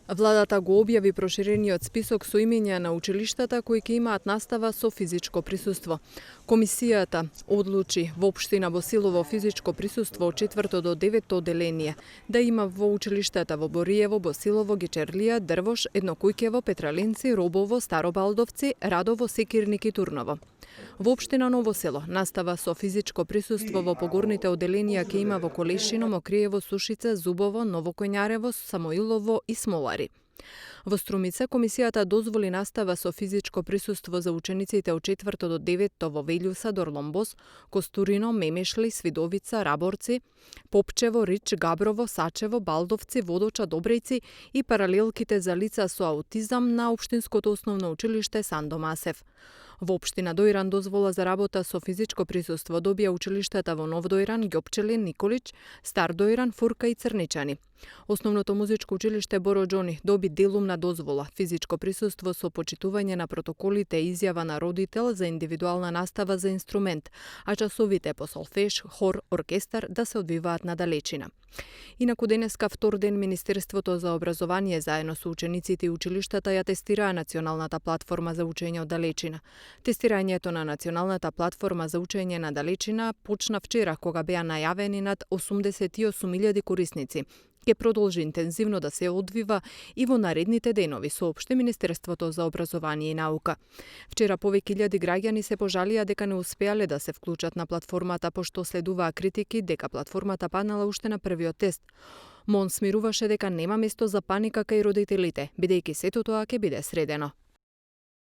Владата го објави проширениот список со имиња на училиштата кои ќе имаат настава со физичко присуство. Комисијата одлучи во општина Босилово физичко присуство од 4 до 9 одделение да има во училиштата во Бориево, Босилово, Гичерлија, Дрвош, Еднокујкево, Петралинци, Робово, Старобалдовци, Радово, Секирник и Турново. Во општина Ново село настава со физичко присуство во погорните одделенија ќе има во Колешино, Мокриево, Сушица, Зубово, Новокоњарево, Самоилово и Смолари. Во Струмица комисијата дозволи настава со физичко присуство за учениците од 4 до 9 во Велјуса, Дорломбос, Костурино, Мемешли, Свидовица, Раборци, Попчево, Рич, Габрово, Сачево, Балдовци, Водоча, Добрејци и паралелките за лица со аутизам на Општинското основно училиште Сандо Масев. Во општина Дојран дозвола за работа со физичко присуство добија училиштата во Нов Дојран, Ѓопчелин, Николич, Стар Дојран, Фурка и Црничани. Основното музичко училиште Боро Џони доби делумна дозвола, физичко присуство со почитување на протоколите и изјава на родител за индивидуална настава за инструмент, а часовите по солфеж, хор, оркестар да се одвиваат на далечина. Инаку денеска втор ден Министерството за образование заедно со учениците и училиштата ја тестираа националната платформа за учење од далечина. Тестирањето на националната платформа за учење на далечина почна вчера кога беа најавени над 88.000 корисници. Ќе продолжи интензивно да се одвива и во наредните денови, соопшти Министерството за образование и наука. Вчера повеќе илјади граѓани се пожалија дека не успеале да се вклучат на платформата пошто следуваа критики дека платформата паднала уште на првиот тест. МОН смируваше дека нема место за паника кај родителите, бидејќи сето тоа ќе биде средено.